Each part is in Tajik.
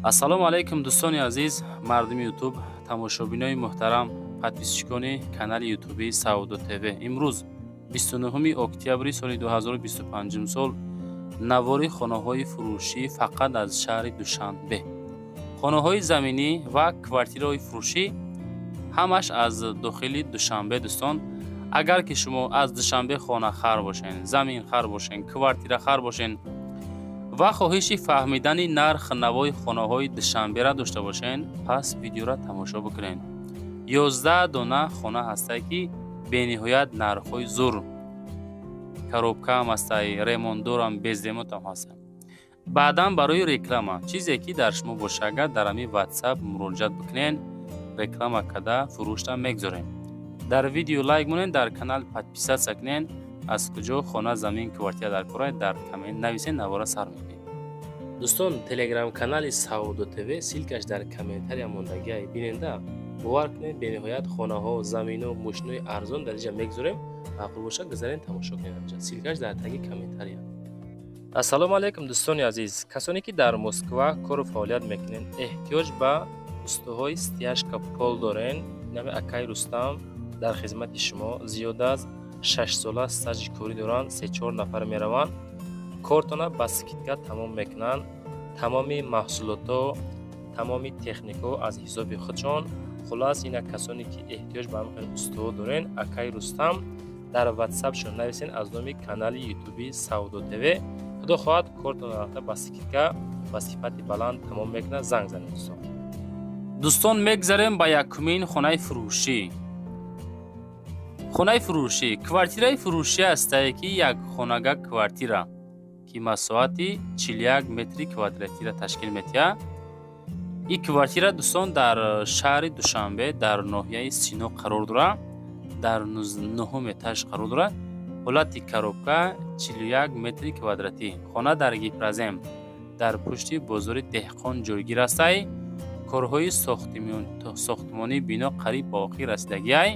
Ассалому алайкум, дӯстони азиз, мардуми Ютуб, тамошобинои муҳтарам, подписчикони канали ютуби Савдо ТВ. Имрӯз 29 октябри соли 2025 сол навори хонаҳои фурӯшӣ фақат аз шаҳри Душанбе. Хонаҳои заминӣ ва квартираҳои фурӯшӣ ҳамаш аз дохили Душанбе, дӯстон. Агар ки шумо аз Душанбе хонахар бошен, заминхар бошен, квартирахар бошен ва хоҳиши фаҳмидани нарх навои хонаҳои Душанбера дошта бошен, пас видеоро тамошо бикунед. 11 дона хона ҳастае, ки бениҳоят нархҳои зур, коробкаам ҳастай, ремонтдорам, без ремонтам ҳастанд. Баъдан барои реклама чизе ки дар шумо боша, агар дар ҳамин Ватсап муроҷиат бикунед, реклама карда фурӯшта мегзорем. Дар видео лайк монед, дар канал подписаться кунед. Аз куҷо хона, замин, квартира дар кора, дар коммент нависед. Навора сар мекунем. Дӯстон, телеграм-канали Савдо ТВ, ссылкаш дар комментария мондагиай, биненда. Бовар кунед, бениҳоят хонаҳо, замино, мошинои арзон дар инҷа мегзорем. Маъқул бошад, гузарен, тамошо кунед. Инҷа ссылкаш дар таги комментария. Ассалому алайкум, дӯстони азиз, касоне ки дар Москва кору фаъолият мекунед, эҳтиёҷ ба устоҳои стяжка пол дорен, нами акай Рустам дар хизмати шумо. Зиёда аз 6 сола стажи корӣ доранд. Се-чор нафар мераванд, кортона ба скидка тамом мекунанд. Тамоми маҳсулотҳо, тамоми техникаҳо аз ҳисоби худшон. Хулас, ина касоне ки эҳтиёҷ ба ҳамин устоҳо дорен, акай Рустам дар Ватсапшон нависен аз номи канали ютуби Савдо ТВ. Худо хоҳад, кортона рафта ба скидка, ба сифати баланд тамом мекунад. Занг занед, дӯстон. Дӯстон, мегзарем ба якумин хонаи фурӯшӣ. Хонаи фурӯшӣ, квартираи фурӯшӣ ҳастае, ки як хонага квартира, ки масоҳати 41 метри квадратиро ташкил медиҳад. Ин квартира, дӯстон, дар шаҳри Душанбе, дар ноҳияи Сино қарор дорад, дар нуҳум этаж қарор дорад. Ҳолати коробка, 41 метри квадратӣ. Хона дар Гипрозем, дар пушти бозори Деҳқон ҷойгир астай. Корҳои сохтмонии бино қариб ба охир расидагиай.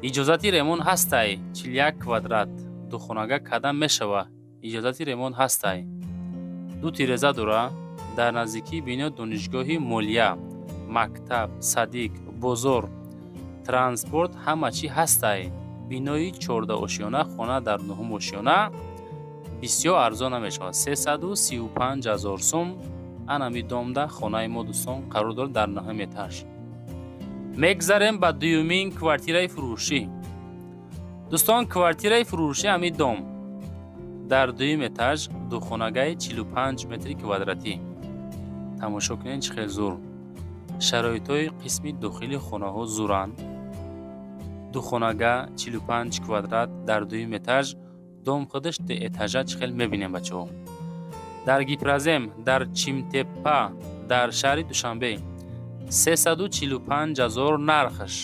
Иҷозати ремонт ҳастай. 41 квадрат духонага карда мешавад, иҷозати ремонт ҳастай. Ду тиреза дорад. Дар наздикии бино донишгоҳи молия, мактаб, садик, бозор, транспорт, ҳама чӣ ҳастай. Бинои 14 ошёна, хона дар нуҳум ошёна. Бисёр арзон намешавад, 335 000 сум. Анами домда хонаи мо, дӯстон, қарор дорад дар нуҳум этаж. Мегзарем ба дуюмин квартираи фурӯшӣ. Дӯстон, квартираи фурӯшӣ ҳамин дом дар дуюм этаж, духонагаи 45 метри квадратӣ. Тамошо кунед, чӣ хел зур шароитҳои қисми дохили хонаҳо зуранд. Духонага, 45 квадрат, дар дуюм этаж. Дом худаш этажа. Чӣ хел мебинем, бачаҳо? Дар Гипрозем, дар Чимтеппа, дар шаҳри Душанбе, 345 000 нархаш.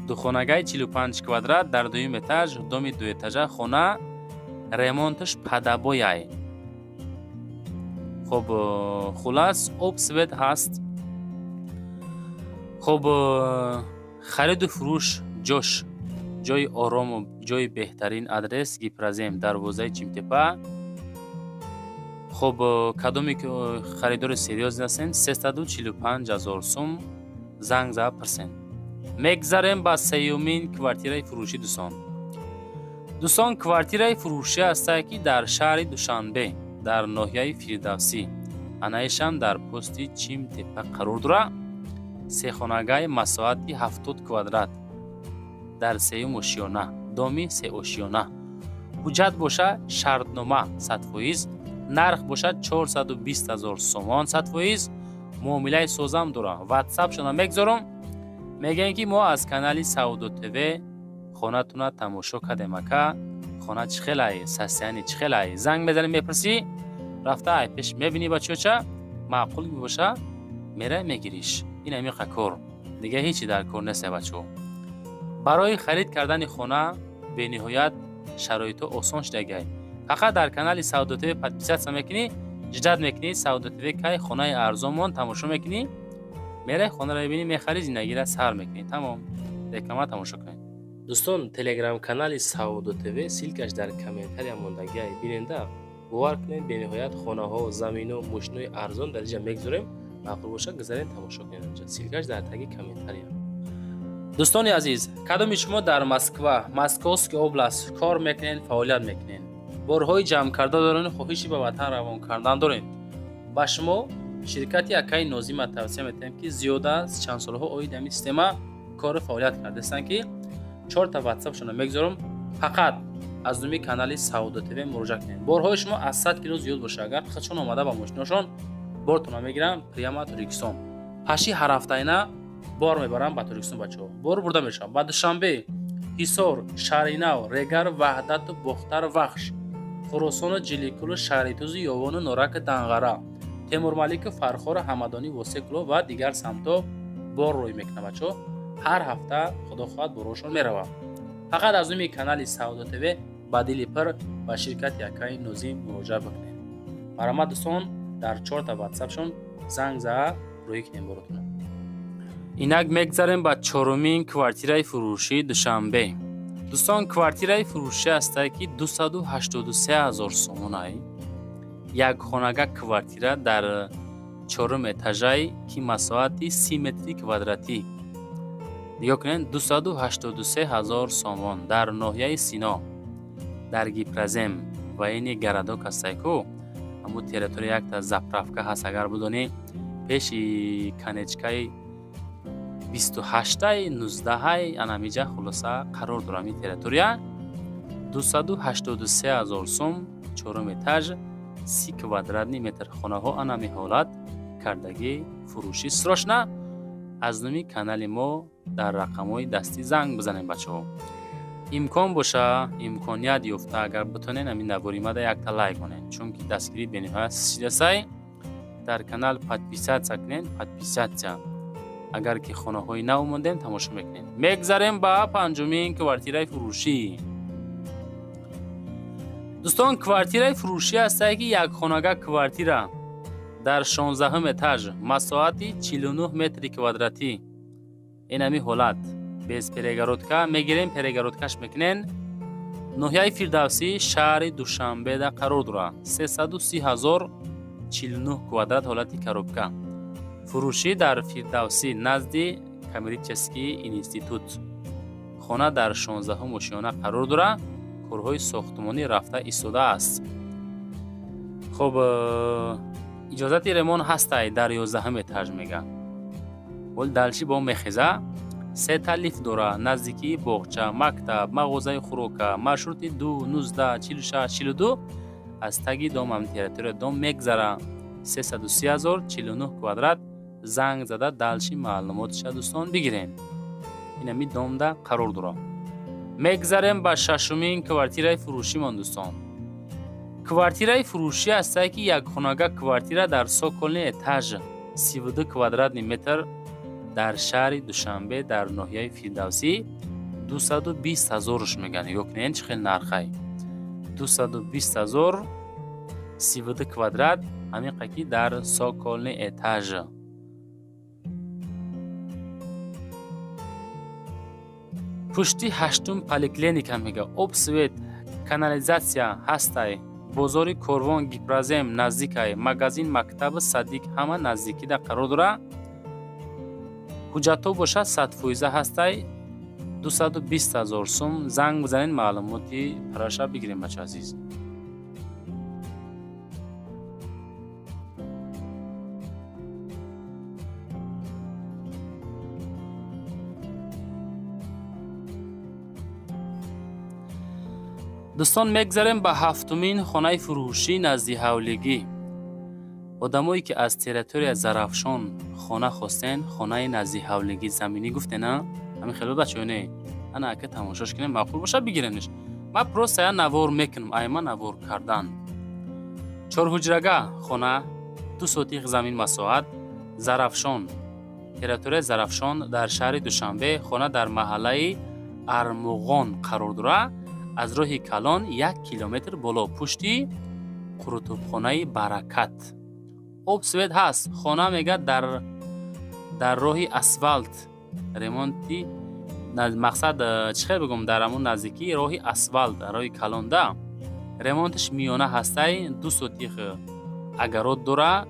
Духонагаи 45 квадрат дар дуюм этаж, доми дуэтажа. Хона ремонташ под обояй. Хуб, хулас, об, свет ҳаст. Хуб, хариду фурӯш ҷош ҷои орому ҷои беҳтарин адрес Гипрозем, дарвозаи Чимтепа. Хуб, кадоме ки харидори серьёзный ҳастен, 345 000 сум, занг зада пурсен. Мегзарем ба сеюмин квартираи фурӯшӣ, дӯстон. Дӯстон, квартираи фурӯшӣ ҳастае, ки дар шаҳри Душанбе, дар ноҳияи Фирдавсӣ, анаишам дар пости Чимтепа қарор дорад. Сехонагаи масоҳати 70 квадрат, дар сеюм ошёна, доми сеошёна. Ҳуҷҷат боша шартнома 100%. Нарх бошад 420 000 сомон, 100% муомилаи созам дорам. Ватсапшона мегзорам. Мегӯем, ки мо аз канали Савдо ТВ хонатуна тамошо кардем, ака, хона чӣ хелай, состояние чӣ хелай? Занг мезанӣ, мепурсӣ, рафта ай пеш мебинӣ, бачоча маъқул мебоша, мерай, мегириш. Ин амиқа кор, дига ҳечи дар кор нест, бачаҳо. Барои харид кардани хона бениҳоят шароитҳо осон шудагай. Фақат дар канали Савдо ТВ подписаться мекунӣ, ждать мекунӣ, Савдо ТВ кай хонаи арзонмон, тамошо мекунӣ, мерай, хонаро мебинӣ, мехарӣ, зиндагиро сар мекунӣ, тамом. Реклама тамошо кунед. Дӯстон, телеграм-канали Савдо ТВ, ссылкаш дар комментария мондагиай, биненда. Бовар кунед, бениҳоят хонаҳо, замино, мошинои арзон дар инҷа мегузорем. Маъқул боша, гузарен, тамошо кунед. Инҷа ссылка ш дар таги комментария. Дӯстони азиз, кадоми шумо дар Москва, Московский область кор мекунед, фаъолият мекунед, борҳои ҷамъкарда дорен, хоҳиши ба ватан равон кардан доред, ба шумо ширкати акаи Нозима тавсия метиҳем, ки зиёда аз чанд солҳо оид ҳамин система кору фаъолият кардастанд, ки чорта ватсапшона мегузорам. Фақат аз номи канали Савдо ТВ муроҷиат кунед. Борҳои шумо аз 100 кило зиёд боша, агар худшон омада ба мошиношон бортона мегиранд, прямо Тоҷикистон. Паши ҳарҳафтаина бор мебарам ба Тоҷикистон, бачаҳо. Бор бурда мешавад ба Душанбе, Ҳисор, Шаҳринав, Регар, Ваҳдату Бохтар, Вахш, Хуросону Ҷиликулу, Шаҳритузу, Ёвону, Нораку, Данғара, Темурмалику, Фархору, Ҳамадонӣ, Восекуло ва дигар самтҳо бор рӯй мекунад, бачаҳо. Ҳар ҳафта, худо хоҳад, борҳошон меравад. Фақат аз номи канали Савдо ТВ ба дили пир ба ширкати акаи Нозим муроҷиат бикунед. Марҳамат, дӯстон, дар чорта ватсапшон занг зада рӯӣ кунем боротона. Инак мегзарем ба чорумин квартираи фурӯшии Душанбе. Дӯстон, квартираи фурӯшӣ ҳастае, ки 283 000 сомонай. Якхонага квартира дар чорум этажай, ки масоҳати 30 метри квадратӣ. Нигоҳ кунед, 283 000 сомон дар ноҳияи Сино, дар Гипрозем ва ини городок ҳастай ку, ҳамун территория якта заправка ҳаст, агар бидонӣ, пеши конечка и 28-ай, 19-ай, анамиҷа хулоса қарор дорам ин территория. 283 000 сом, чорум этаж, 30 квадратный метр хонаҳо анами ҳолат кардагӣ фурӯшӣ. Срочно аз номи канали мо дар рақамҳои дастӣ занг бизанем, бачаҳо. Имкон боша, имконият ёфта, агар битонед, ҳамин навори мада якта лайк монед, чунки дастгирӣ бениҳоят шидасай. Дар канал подписаться кунед, подписаться. Агар ки хонаҳои нав мондем, тамошо мекунем. Мегзарем ба панҷумин квартираи фурӯшӣ. Дӯстон, квартираи фурӯшӣ ҳастае, ки якхонага квартира дар 16-ум этаж, масоҳати 49 метри квадратӣ. Ин ҳами ҳолат без перегородка мегирем, перегородка ш мекунен. Ноҳияи Фирдавсӣ, шаҳри Душанбеда қарор дорад. 330 ҳазор, 49 квадрат, ҳолати коробка. Фурӯшӣ дар Фирдавсӣ, назди коммерческий институт. Хона дар 16-ум ошёна қарор дорад, корҳои сохтмонӣ рафта истодааст. Хуб, иҷозати ремонт ҳастай дар 11-ум этаж, мега. Вол дальше бо мехеза. Сета лифт дора, наздикии боғча, мактаб, мағозаи хӯрока. Маршрути 2, 19, 46, 42 аз таги дом, ҳам территория дом мегзара. 330 ҳазор, 49 квадрат. Занг зада дальше маълумотиша, дӯстон, бигирем. Инами домда қарор дорад. Мегзарем ба шашумин квартираи фурӯшимон, дӯстон. Квартираи фурӯшӣ ҳастае, ки якхонага квартира дар цокольный этаж, 32 квадратный метр, дар шаҳри Душанбе, дар ноҳияи Фирдавсӣ. 220 ҳазорш мегӯянд. Нигоҳ кунед, чӣ хел нархай: 220 ҳазор, 32 квадрат, ҳамиқа ки дар цокольный этаж. Пушти ҳаштум поликлиника, мега. Об, свет, канализация ҳастай. Бозори Корвон, Гипрозем наздикай, магазин, мактабу садик ҳама наздикида қарор дора. Ҳуҷҷатҳо бошад, 100% ҳастай. 220 ҳазор сум. Занг бизанед, маълумоти параша бигирем, бача азиз. Дӯстон, мегзарем ба ҳафтумин хонаи фурӯшӣ назди ҳавлигӣ. Одамое ки аз территория Зарафшон хона хостен, хонаи назди ҳавлигӣ заминӣ гуфтена, ҳамин хело, бачаё, не? Ана ака, тамошош кунем, маъқул боша, бигиренш. Ман просто я навор мекунам, айма навор кардан. Чорҳуҷрага хона, 2 сотих замин масоҳат, Зарафшон, территорияи Зарафшон дар шаҳри Душанбе. Хона дар маҳаллаи Армуғон қарор дорад, аз роҳи калон 1 километр боло, пушти қурутубхонаи Баракат. Об, свет ҳаст. Хона, мега, дар роҳи асфалт ремонти. Мақсад, чӣ хел бигӯм, дар ҳамун наздикии роҳи асфалт, роҳи калонда. Ремонташ миёна ҳастай, 2 сотих огород дора,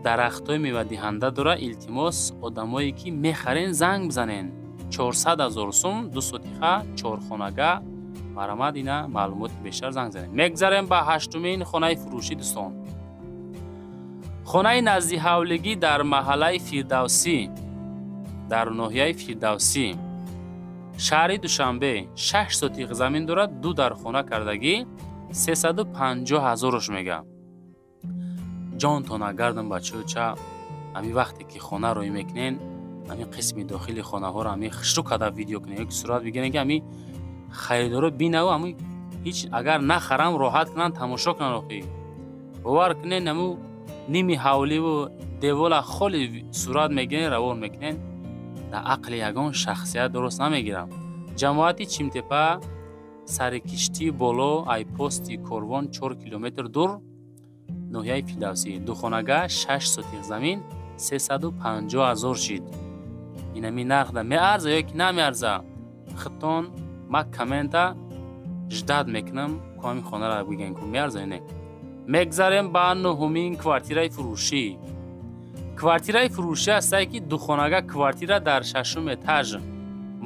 дарахтҳои мевадиҳанда дора. Илтимос, одамое ки мехарен, занг бизанен. 400 000 сум, 2 сотиха, чорхонага. Марҳамат, ина маълумоти бештар занг занед. Мегзарем ба ҳаштумин хонаи фурӯшӣ, дӯстон. Хонаи назди ҳавлигӣ дар маҳаллаи Фирдавсӣ, дар ноҳияи Фирдавсӣ, шаҳри Душанбе, 6 сотих замин дорад, 2 дар хона кардагӣ, 350 000 мега. Ҷонтон агардам, бачаҳоча, ҳамин вақте ки хона рӯй мекунен, ҳамин қисми дохили хонаҳоро ҳамин хушрӯ карда видео кунен, ёки сурат бигирен, ки ҳамин харидоро бинаву ҳамин ҳеҷ агар нахарам, роҳат кунанд, тамошо кунанд. Охи бовар кунен, ҳаму ними ҳавливу девола холи сурат мегирен, равон мекунен, дар ақли ягон шахсият дуруст намегирам. Ҷамоати Чимтепа, сари киштии боло, ай пости корвон 4 километр дур, ноҳияи Фирдавсӣ, духонага, 6 сотих замин, 350 000 шид. Инами нархда меарза ё ки намеарза? Худтон ма коммента ждать мекунам, ку ҳамин хонаро бигӯен, ку меарза ё не. Мегзарем ба нуҳумин квартираи фурӯшӣ. Квартираи фурӯшӣ ҳастае, ки духонага квартира дар шашум этаж,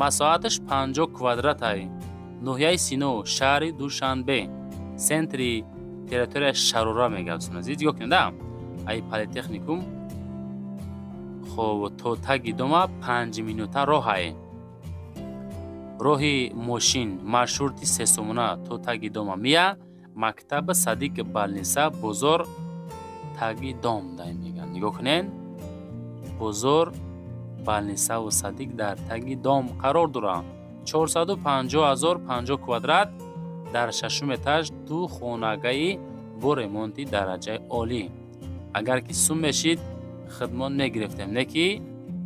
масоҳаташ 50 квадратай, ноҳияи Сино, шаҳри Душанбе, центри территория Шарора мегӯяд. Азиз, нигоҳ кунед, ай политехникум хоб то таги дома 5 минута роҳае, роҳи мошин, маршрути сесомона то таги дома мия, мактаб, садик, больница, бозор таги дом дай мегӯянд. Нигоҳ кунед, бозор, больницаву садик дар таги дом қарор доранд. 450 000, 50 квадрат, дар шашум этаж, ду хонагаи бо ремонти дараҷаи олӣ. Агар ки сум мешид, хидмон мегирифтем, не ки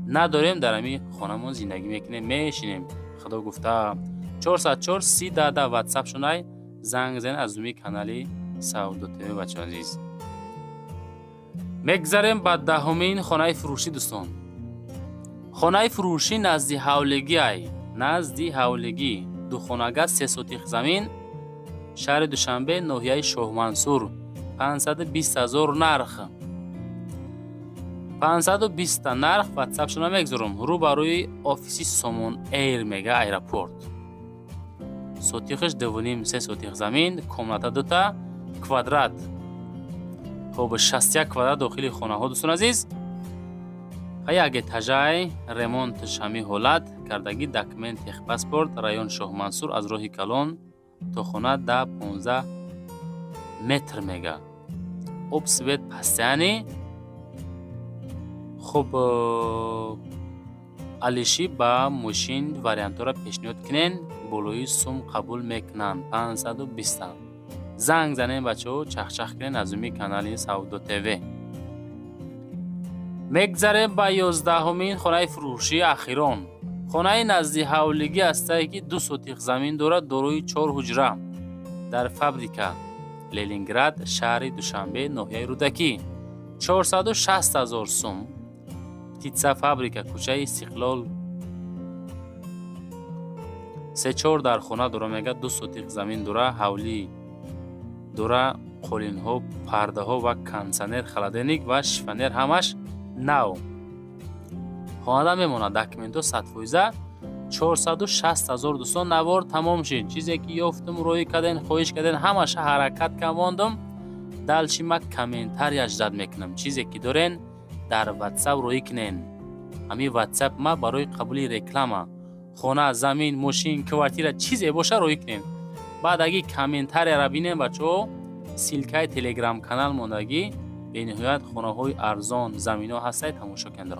надорем, дар ҳамин хонамон зиндагӣ мекунем, мешинем. Худо гуфта, 404 30 10 ватсап шунай, занг занед аз рӯи канали Савдо ТВ, бачаҳо азиз. Мегзарем ба даҳумин хонаи фурӯшӣ, дӯстон. Хонаи фурӯшӣ назди ҳавлигӣ ай, назди ҳавлигӣ, духонага, 3 сотих замин, шаҳри Душанбе, ноҳияи Шоҳмансур, 520 000 нарх, 520 нарх. Ватсапшона мегзорам. Рӯ ба рӯи офиси Сомон Эйр мега, аэропорт. Сотихаш 2,5, 3 сотих замин, комната дута, квадрат. Хоб, 61 квадрат дохили хонаҳо, дӯстон азиз. Як этажай, ремонташ ҳамин ҳолат кардагӣ, документ, техпаспорт, район Шоҳмансур, аз роҳи калон то хона 10-15 метр мега. Об, свет постоянный. Хуб, алиши ба мошин вариантҳоро пешниҳод кунен, болои сум қабул мекунанд. 520. Занг занен, бачаҳо, чахчах кунен аз рӯи канали Савдо ТВ. Мегзарем ба 11-умин хонаи фурӯшии ахирон. Хонаи назди ҳавлигӣ ҳастае, ки 2 сотих замин дорад, дорои 4 ҳуҷра, дар фабрика, Ленинград, шаҳри Душанбе, ноҳияи Рӯдакӣ, 460 000 сум, птицефабрика, кӯчаи Истиқлол, 3-4 дар хона дора мега, 2 сотих замин дора, ҳавлӣ дора, қолинҳо, пардаҳо ва кондитсионер, холодильник ва шифоньер ҳамаш нав. Хонада мемонад, документҳо 100%, 460 000. Дӯстон, навор тамом шид. Чизе ки ёфтум, рӯй карден, хоҳиш карден, ҳамаша ҳаракат камондум. Дальше ма комментарияш зад мекунам. Чизе ки дорен, дар ватсап рӯй кунен. Ҳамин ватсап ма барои қабули реклама, хона, замин, мошин, квартира, чизе боша, рӯй кунем. Баъд аги комментарияра бинем, бачаҳо, ссылкаи телеграм канал мондагӣ, бениҳоят хонаҳои арзон, заминҳо ҳастае, тамошо кунед.